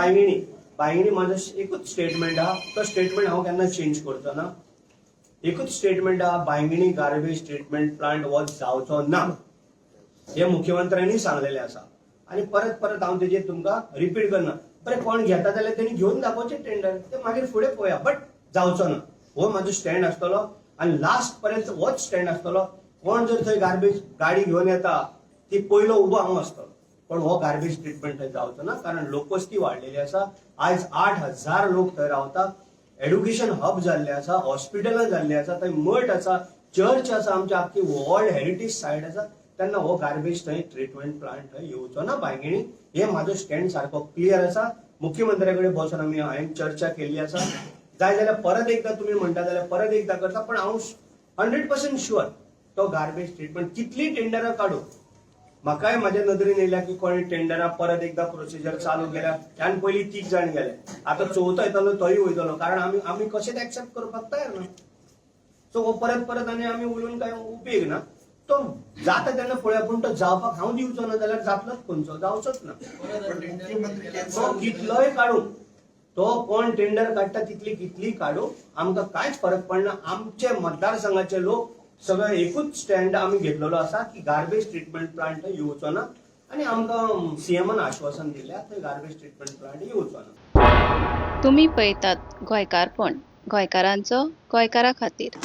बायंगिणी, बायंगिणी म्हाजो एकूच स्टेटमेंट आहा, तो स्टेटमेंट हांव केन्ना चेंज करचो ना. एकूच स्टेटमेंट आहा, बायंगिणी गार्बेज ट्रिटमेंट प्लांट हो जावचो ना, हे मुख्यमंत्र्यांनी सांगलेलें आसा. आनी परत परत हांव तेजेर तुमकां रिपीट करना. बरें, कोण घेता जाल्यार तेणी घेवन दाखोवचें टेंडर, ते मागीर फुडें पळोवया, बट जावचो ना हो म्हाजो स्टँड आसतलो आनी लास्ट पर्यंत होच स्टँड आसतलो. कोण जर थंय गार्बेज गाडी घेवन येता, ती पयलो उबो हांव आसतलो, पण हो गार्बेज ट्रिटमेंट थंय जावचो ना, कारण लोकवस्ती वाडलेली आसा. आयज 8000 लोक थंय रावता. एड्युकेशन हब जाल्ले आसा, हॉस्पिटलां जाल्ली आसा, थंय मठ आसा, चर्च आसा, आमची आख्खी वर्ल्ड हेरिटेज सायट आसा. तेन्ना हो गार्बेज थंय ट्रिटमेंट प्लांट थंय येवचो ना बायंगिणी. हे म्हाजो स्टँड सारको क्लियर आसा. मुख्यमंत्र्या कडेन बसून आमी हांवें चर्चा केल्ली आसा. जाय जाल्यार परत एकदां तुमी म्हणटा जाल्यार परत एकदां करता, पण हांव 100% शुअर, तो गार्बेज ट्रिटमेंट कितली टेंडरां काडूं, म्हाकाय म्हाज्या नदरेन येयल्या की कोणी टेंडरां परत एकदां प्रोसिजर चालू केल्या. त्यान पयलीं तीग जाण गेले, आतां चवथो येतलो, तोय वयतलो, कारण आमी आमी कशेंच एक्सेप्ट करपाक तयार ना. सो हो परत परत आनी आमी उलोवन काय उपयोग ना. तो जाता तेन्ना पळोवया, पूण तो जावपाक हांव दिवचो ना जाल्यार जातलोच खंयचो? जावचोच ना. पण मुख्यमंत्री तो कॅन्सल कितलोय काडूं, तो कोण टेंडर काडटा तितली कितली काडूं, आमकां कांयच फरक पडना. आमचे मतदारसंघाचे लोक सगळे एकूच स्टँड आमी घेतलेलो आसा की गार्बेज ट्रिटमेंट प्लांट येवचो ना आनी आमकां सीएमान आश्वासन दिल्या, थंय गार्बेज ट्रिटमेंट प्लांट येवचो ना. तुमी पळयतात गोंयकारपण, गोंयकारांचो गोंयकारा खातीर.